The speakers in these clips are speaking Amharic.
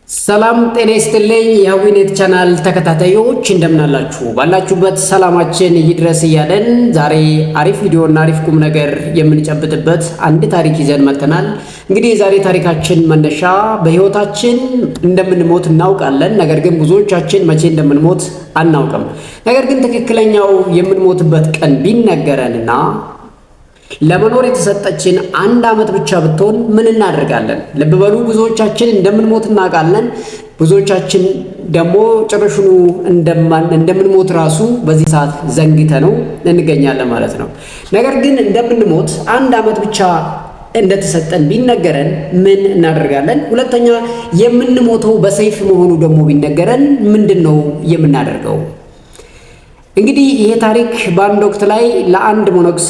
ሰላም ጤና ይስጥልኝ። የአዊኔት ቻናል ተከታታዮች እንደምናላችሁ ባላችሁበት ሰላማችን ይድረስ እያለን ዛሬ አሪፍ ቪዲዮና አሪፍ ቁም ነገር የምንጨብጥበት አንድ ታሪክ ይዘን መጥተናል። እንግዲህ የዛሬ ታሪካችን መነሻ በሕይወታችን እንደምንሞት እናውቃለን። ነገር ግን ብዙዎቻችን መቼ እንደምንሞት አናውቅም። ነገር ግን ትክክለኛው የምንሞትበት ቀን ቢነገረንና ለመኖር የተሰጠችን አንድ ዓመት ብቻ ብትሆን ምን እናደርጋለን? ልብ በሉ፣ ብዙዎቻችን እንደምንሞት እናውቃለን። ብዙዎቻችን ደግሞ ጭራሹኑ እንደምንሞት ራሱ በዚህ ሰዓት ዘንግተ ነው እንገኛለን ማለት ነው። ነገር ግን እንደምንሞት አንድ ዓመት ብቻ እንደተሰጠን ቢነገረን ምን እናደርጋለን? ሁለተኛ የምንሞተው በሰይፍ መሆኑ ደግሞ ቢነገረን ምንድን ነው የምናደርገው? እንግዲህ ይሄ ታሪክ በአንድ ወቅት ላይ ለአንድ መነኩሴ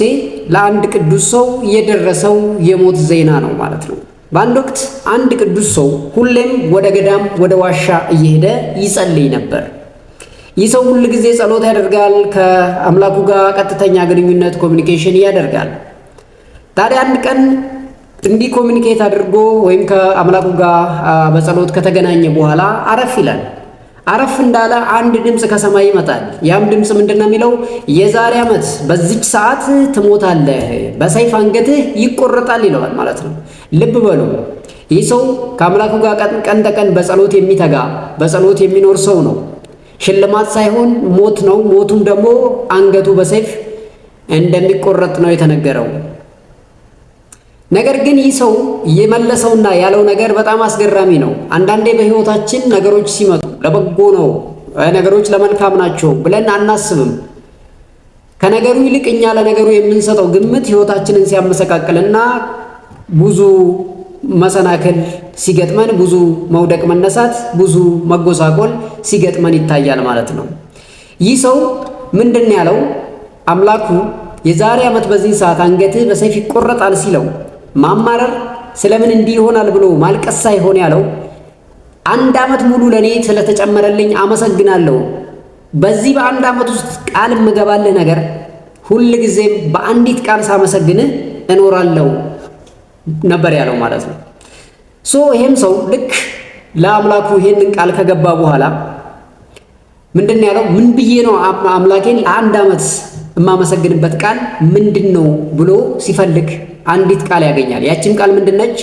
ለአንድ ቅዱስ ሰው የደረሰው የሞት ዜና ነው ማለት ነው። በአንድ ወቅት አንድ ቅዱስ ሰው ሁሌም ወደ ገዳም ወደ ዋሻ እየሄደ ይጸልይ ነበር። ይህ ሰው ሁል ጊዜ ጸሎት ያደርጋል፣ ከአምላኩ ጋር ቀጥተኛ ግንኙነት communication ያደርጋል። ታዲያ አንድ ቀን እንዲህ communicate አድርጎ ወይም ከአምላኩ ጋር በጸሎት ከተገናኘ በኋላ አረፍ ይላል። አረፍ እንዳለ አንድ ድምፅ ከሰማይ ይመጣል። ያም ድምፅ ምንድን ነው የሚለው? የዛሬ ዓመት በዚች ሰዓት ትሞታለህ፣ በሰይፍ አንገትህ ይቆረጣል ይለዋል ማለት ነው። ልብ በሉ፣ ይህ ሰው ከአምላኩ ጋር ቀን ተቀን በጸሎት የሚተጋ በጸሎት የሚኖር ሰው ነው። ሽልማት ሳይሆን ሞት ነው። ሞቱም ደግሞ አንገቱ በሰይፍ እንደሚቆረጥ ነው የተነገረው። ነገር ግን ይህ ሰው የመለሰውና ያለው ነገር በጣም አስገራሚ ነው። አንዳንዴ በሕይወታችን ነገሮች ሲመጡ ለበጎ ነው፣ ነገሮች ለመልካም ናቸው ብለን አናስብም። ከነገሩ ይልቅ እኛ ለነገሩ የምንሰጠው ግምት ሕይወታችንን ሲያመሰቃቅልና ብዙ መሰናክል ሲገጥመን፣ ብዙ መውደቅ መነሳት፣ ብዙ መጎሳቆል ሲገጥመን ይታያል ማለት ነው። ይህ ሰው ምንድን ያለው? አምላኩ የዛሬ ዓመት በዚህ ሰዓት አንገትህ በሰይፍ ይቆረጣል ሲለው ማማረር ስለምን እንዲህ ይሆናል ብሎ ማልቀስ ሳይሆን ያለው አንድ ዓመት ሙሉ ለኔ ስለተጨመረልኝ አመሰግናለሁ። በዚህ በአንድ ዓመት ውስጥ ቃል የምገባልህ ነገር ሁል ጊዜም በአንዲት ቃል ሳመሰግንህ እኖራለሁ ነበር ያለው ማለት ነው። So ይሄም ሰው ልክ ለአምላኩ ይሄንን ቃል ከገባ በኋላ ምንድን ነው ያለው? ምን ብዬ ነው አምላኬን ለአንድ ዓመት የማመሰግንበት ቃል ምንድን ነው ብሎ ሲፈልግ አንዲት ቃል ያገኛል። ያቺም ቃል ምንድነች?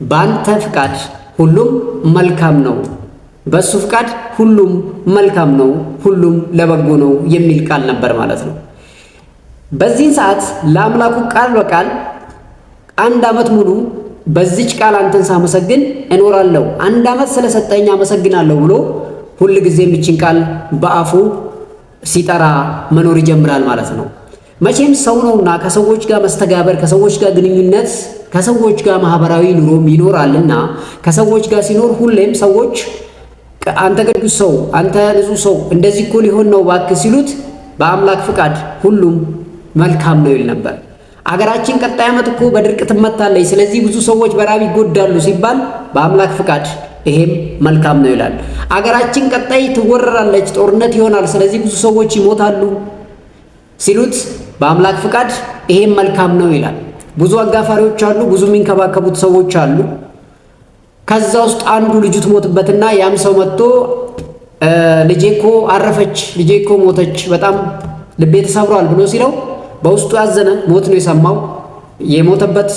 በአንተ ፍቃድ ሁሉም መልካም ነው፣ በሱ ፍቃድ ሁሉም መልካም ነው፣ ሁሉም ለበጎ ነው የሚል ቃል ነበር ማለት ነው። በዚህን ሰዓት ለአምላኩ ቃል በቃል አንድ ዓመት ሙሉ በዚች ቃል አንተን ሳመሰግን እኖራለሁ፣ አንድ ዓመት ስለሰጠኝ አመሰግናለሁ ብሎ ሁል ጊዜም ይችን ቃል በአፉ ሲጠራ መኖር ይጀምራል ማለት ነው። መቼም ሰው ነውና ከሰዎች ጋር መስተጋበር፣ ከሰዎች ጋር ግንኙነት፣ ከሰዎች ጋር ማህበራዊ ኑሮም ይኖራልና ከሰዎች ጋር ሲኖር ሁሌም ሰዎች አንተ ቅዱስ ሰው፣ አንተ ንጹሕ ሰው፣ እንደዚህ እኮ ሊሆን ነው እባክህ ሲሉት በአምላክ ፍቃድ ሁሉም መልካም ነው ይል ነበር። አገራችን ቀጣይ ዓመት እኮ በድርቅ ትመታለች፣ ስለዚህ ብዙ ሰዎች በራብ ይጎዳሉ ሲባል በአምላክ ፍቃድ ይሄም መልካም ነው ይላል። አገራችን ቀጣይ ትወረራለች፣ ጦርነት ይሆናል፣ ስለዚህ ብዙ ሰዎች ይሞታሉ ሲሉት በአምላክ ፍቃድ ይሄም መልካም ነው ይላል። ብዙ አጋፋሪዎች አሉ፣ ብዙ የሚንከባከቡት ሰዎች አሉ። ከዛ ውስጥ አንዱ ልጁ ትሞትበትና ያም ሰው መጥቶ ልጄ እኮ አረፈች፣ ልጄ እኮ ሞተች፣ በጣም ልቤ ተሰብሯል ብሎ ሲለው በውስጡ ያዘነ ሞት ነው የሰማው። የሞተበት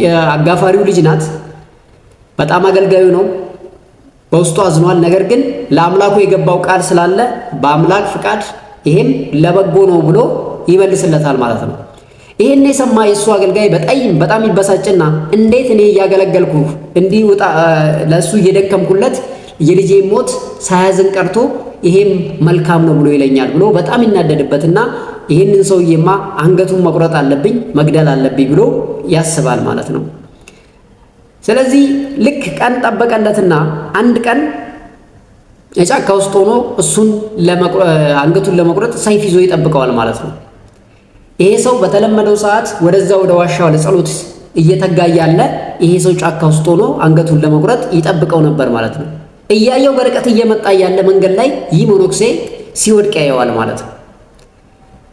የአጋፋሪው ልጅ ናት። በጣም አገልጋዩ ነው። በውስጡ አዝኗል። ነገር ግን ለአምላኩ የገባው ቃል ስላለ በአምላክ ፍቃድ ይሄም ለበጎ ነው ብሎ ይመልስለታል ማለት ነው። ይሄን የሰማ የእሱ አገልጋይ በጣም ይበሳጭና እንዴት እኔ እያገለገልኩ እንዲህ ውጣ ለእሱ እየደከምኩለት የልጄ ሞት ሳያዝን ቀርቶ ይሄም መልካም ነው ብሎ ይለኛል ብሎ በጣም ይናደድበትና ይህንን ሰውዬማ አንገቱን መቁረጥ አለብኝ፣ መግደል አለብኝ ብሎ ያስባል ማለት ነው። ስለዚህ ልክ ቀን ጠበቀለትና አንድ ቀን የጫካ ውስጥ ሆኖ እሱን አንገቱን ለመቁረጥ ሰይፍ ይዞ ይጠብቀዋል ማለት ነው። ይሄ ሰው በተለመደው ሰዓት ወደዛ ወደ ዋሻው ለጸሎት እየተጋ ያለ ይሄ ሰው ጫካ ውስጥ ሆኖ አንገቱን ለመቁረጥ ይጠብቀው ነበር ማለት ነው። እያየው በርቀት እየመጣ ያለ መንገድ ላይ ይህ መነኩሴ ሲወድቅ ያየዋል ማለት ነው።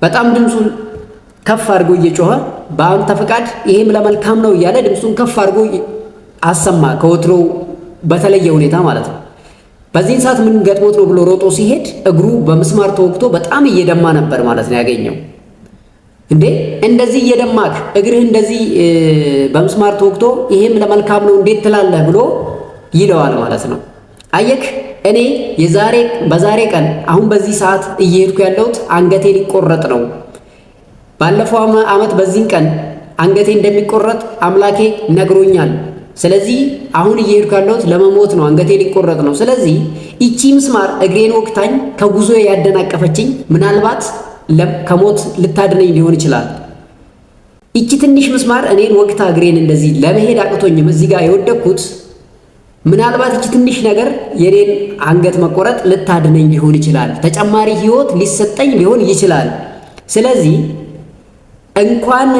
በጣም ድምፁን ከፍ አድርጎ እየጮኸ በአንተ ፈቃድ ይሄም ለመልካም ነው እያለ ድምፁን ከፍ አድርጎ አሰማ ከወትሮው በተለየ ሁኔታ ማለት ነው። በዚህን ሰዓት ምን ገጥሞት ነው ብሎ ሮጦ ሲሄድ እግሩ በምስማር ተወግቶ በጣም እየደማ ነበር ማለት ነው ያገኘው። እንዴ፣ እንደዚህ እየደማክ፣ እግርህ እንደዚህ በምስማር ተወግቶ ይሄም ለመልካም ነው እንዴት ትላለህ ብሎ ይለዋል ማለት ነው። አየክ፣ እኔ የዛሬ በዛሬ ቀን አሁን በዚህ ሰዓት እየሄድኩ ያለሁት አንገቴ ሊቆረጥ ነው። ባለፈው ዓመት በዚህን ቀን አንገቴ እንደሚቆረጥ አምላኬ ነግሮኛል። ስለዚህ አሁን እየሄድኩ ያለሁት ለመሞት ነው፣ አንገቴ ሊቆረጥ ነው። ስለዚህ ይቺ ምስማር እግሬን ወቅታኝ ከጉዞ ያደናቀፈችኝ ምናልባት ከሞት ልታድነኝ ሊሆን ይችላል። ይቺ ትንሽ ምስማር እኔን ወቅታ እግሬን እንደዚህ ለመሄድ አቅቶኝም እዚህ ጋር የወደቅኩት ምናልባት ይቺ ትንሽ ነገር የኔን አንገት መቆረጥ ልታድነኝ ሊሆን ይችላል። ተጨማሪ ሕይወት ሊሰጠኝ ሊሆን ይችላል። ስለዚህ እንኳን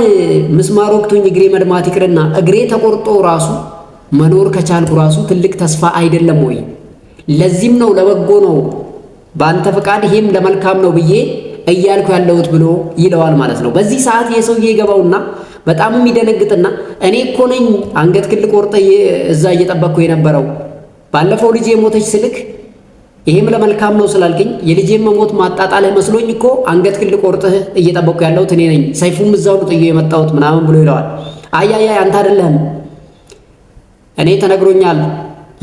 ምስማር ወቅቶኝ እግሬ መድማት ይቅርና እግሬ ተቆርጦ ራሱ መኖር ከቻልኩ ራሱ ትልቅ ተስፋ አይደለም ወይ? ለዚህም ነው ለበጎ ነው፣ በአንተ ፈቃድ ይሄም ለመልካም ነው ብዬ እያልኩ ያለሁት ብሎ ይለዋል ማለት ነው። በዚህ ሰዓት የሰውዬ ይገባውና በጣም የሚደነግጥና እኔ እኮ ነኝ አንገት ክል ቆርጠ እዛ እየጠበቅኩ የነበረው፣ ባለፈው ልጄ ሞተች ስልክ ይሄም ለመልካም ነው ስላልከኝ የልጄን መሞት ማጣጣልህ መስሎኝ እኮ አንገት ክል ቆርጥህ እየጠበቅኩ ያለሁት እኔ ነኝ፣ ሰይፉም እዛው ነው ጥዬ የመጣሁት ምናምን ብሎ ይለዋል። አይ አይ አይ፣ አንተ አይደለህም፣ እኔ ተነግሮኛል።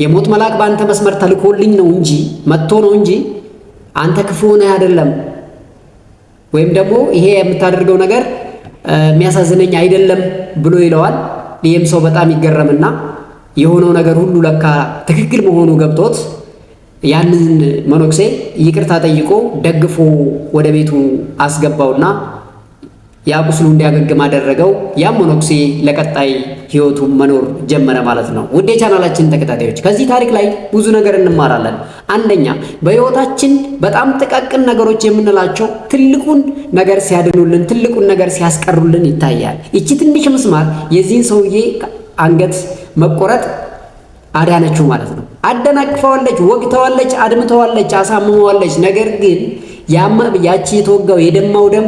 የሞት መልአክ በአንተ መስመር ተልኮልኝ ነው እንጂ፣ መጥቶ ነው እንጂ አንተ ክፉ ሆነህ አይደለም፣ ወይም ደግሞ ይሄ የምታደርገው ነገር የሚያሳዝነኝ አይደለም ብሎ ይለዋል። ይህም ሰው በጣም ይገረምና የሆነው ነገር ሁሉ ለካ ትክክል መሆኑ ገብቶት ያንን መነኩሴ ይቅርታ ጠይቆ ደግፎ ወደ ቤቱ አስገባውና ያ ቁስሉ እንዲያገግም አደረገው። ያም መነኩሴ ለቀጣይ ህይወቱ መኖር ጀመረ ማለት ነው። ውድ የቻናላችን ተከታታዮች፣ ከዚህ ታሪክ ላይ ብዙ ነገር እንማራለን። አንደኛ፣ በህይወታችን በጣም ጥቃቅን ነገሮች የምንላቸው ትልቁን ነገር ሲያድኑልን፣ ትልቁን ነገር ሲያስቀሩልን ይታያል። ይቺ ትንሽ ምስማር የዚህን ሰውዬ አንገት መቆረጥ አዳነችው ማለት ነው። አደናቅፈዋለች፣ ወግተዋለች፣ አድምተዋለች፣ አሳምመዋለች። ነገር ግን ያቺ የተወጋው የደማው ደም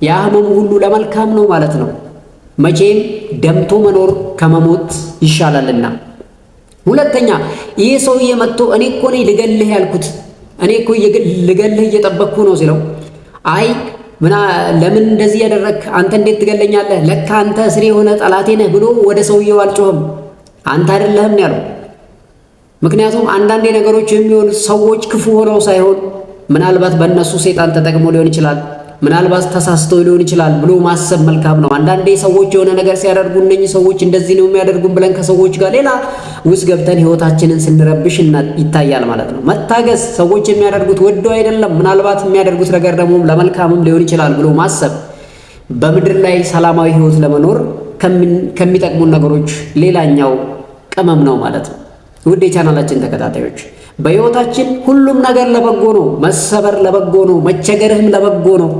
ያ ህመሙ ሁሉ ለመልካም ነው ማለት ነው። መቼም ደምቶ መኖር ከመሞት ይሻላልና። ሁለተኛ፣ ይህ ሰውዬ መጥቶ እኔ እኮ ነኝ ልገልህ ያልኩት፣ እኔ እኮ ልገልህ እየጠበቅኩ ነው ሲለው፣ አይ ምና ለምን እንደዚህ ያደረግክ? አንተ እንዴት ትገለኛለህ? ለካ አንተ እስሬ የሆነ ጠላቴ ነህ ብሎ ወደ ሰውየው አልጮህም። አንተ አይደለህም ያለው። ምክንያቱም አንዳንዴ ነገሮች የሚሆኑት ሰዎች ክፉ ሆነው ሳይሆን ምናልባት በእነሱ ሰይጣን ተጠቅሞ ሊሆን ይችላል፣ ምናልባት ተሳስተው ሊሆን ይችላል ብሎ ማሰብ መልካም ነው። አንዳንዴ ሰዎች የሆነ ነገር ሲያደርጉ እነኚህ ሰዎች እንደዚህ ነው የሚያደርጉን ብለን ከሰዎች ጋር ሌላ ውስጥ ገብተን ህይወታችንን ስንረብሽ ይታያል ማለት ነው። መታገስ፣ ሰዎች የሚያደርጉት ወደው አይደለም፣ ምናልባት የሚያደርጉት ነገር ደግሞ ለመልካምም ሊሆን ይችላል ብሎ ማሰብ በምድር ላይ ሰላማዊ ህይወት ለመኖር ከሚጠቅሙን ነገሮች ሌላኛው ቅመም ነው ማለት ነው። ውድ የቻናላችን ተከታታዮች፣ በህይወታችን ሁሉም ነገር ለበጎ ነው። መሰበር ለበጎ ነው። መቸገርህም ለበጎ ነው።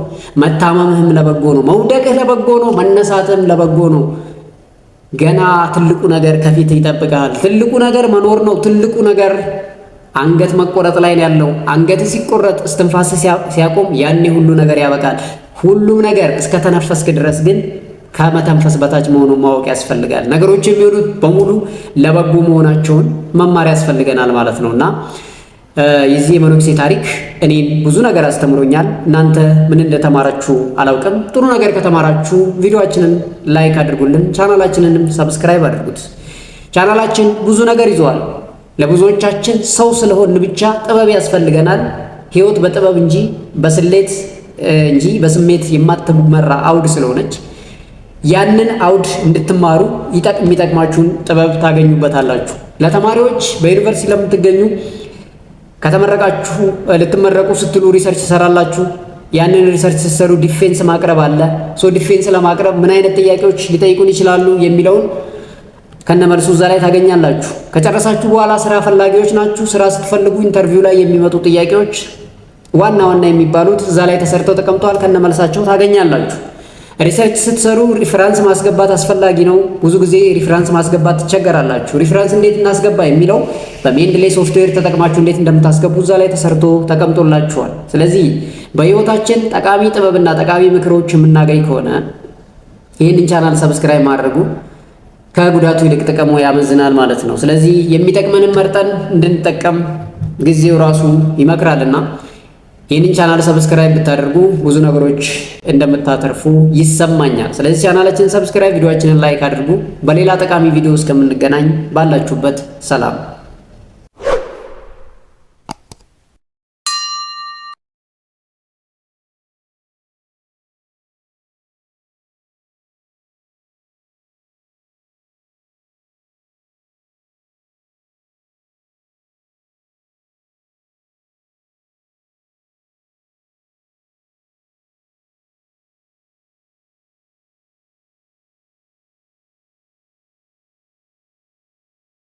መታመምህም ለበጎ ነው። መውደቅህ ለበጎ ነው። መነሳትህም ለበጎ ነው። ገና ትልቁ ነገር ከፊት ይጠብቃል። ትልቁ ነገር መኖር ነው። ትልቁ ነገር አንገት መቆረጥ ላይ ነው ያለው። አንገት ሲቆረጥ እስትንፋስ ሲያቆም ያኔ ሁሉ ነገር ያበቃል። ሁሉም ነገር እስከተነፈስክ ድረስ ግን ከመተንፈስ በታች መሆኑን ማወቅ ያስፈልጋል። ነገሮች የሚሆኑት በሙሉ ለበጎ መሆናቸውን መማር ያስፈልገናል ማለት ነው። እና የዚህ የመነኩሴ ታሪክ እኔን ብዙ ነገር አስተምሮኛል። እናንተ ምን እንደተማራችሁ አላውቅም። ጥሩ ነገር ከተማራችሁ ቪዲዮአችንን like አድርጉልን፣ ቻናላችንንም subscribe አድርጉት። ቻናላችን ብዙ ነገር ይዘዋል። ለብዙዎቻችን ሰው ስለሆን ብቻ ጥበብ ያስፈልገናል። ህይወት በጥበብ እንጂ በስሌት እንጂ በስሜት የማትመራ አውድ ስለሆነች ያንን አውድ እንድትማሩ የሚጠቅማችሁን ጥበብ ታገኙበታላችሁ። ለተማሪዎች፣ በዩኒቨርሲቲ ለምትገኙ፣ ከተመረቃችሁ ልትመረቁ ስትሉ research ትሰራላችሁ። ያንን research ስትሰሩ defense ማቅረብ አለ። So defense ለማቅረብ ምን አይነት ጥያቄዎች ሊጠይቁን ይችላሉ የሚለውን ከነመልሱ እዛ ላይ ታገኛላችሁ። ከጨረሳችሁ በኋላ ስራ ፈላጊዎች ናችሁ። ስራ ስትፈልጉ interview ላይ የሚመጡ ጥያቄዎች ዋና ዋና የሚባሉት እዛ ላይ ተሰርተው ተቀምጠዋል። ከነመልሳቸው ታገኛላችሁ። Research ስትሰሩ reference ማስገባት አስፈላጊ ነው። ብዙ ጊዜ reference ማስገባት ትቸገራላችሁ። Reference እንዴት እናስገባ የሚለው በ Mendeley software ተጠቅማችሁ እንዴት እንደምታስገቡ እዛ ላይ ተሰርቶ ተቀምጦላችኋል። ስለዚህ በህይወታችን ጠቃሚ ጥበብና ጠቃሚ ምክሮች የምናገኝ ከሆነ ይህንን channel subscribe ማድረጉ ከጉዳቱ ይልቅ ጥቅሙ ያመዝናል ማለት ነው። ስለዚህ የሚጠቅመንን መርጠን እንድንጠቀም ጊዜው ራሱ ይመክራልና ይህንን channel subscribe ብታደርጉ ብዙ ነገሮች እንደምታተርፉ ይሰማኛል። ስለዚህ ቻናላችንን subscribe፣ ቪዲዮአችንን like አድርጉ። በሌላ ጠቃሚ ቪዲዮ እስከምንገናኝ ባላችሁበት ሰላም።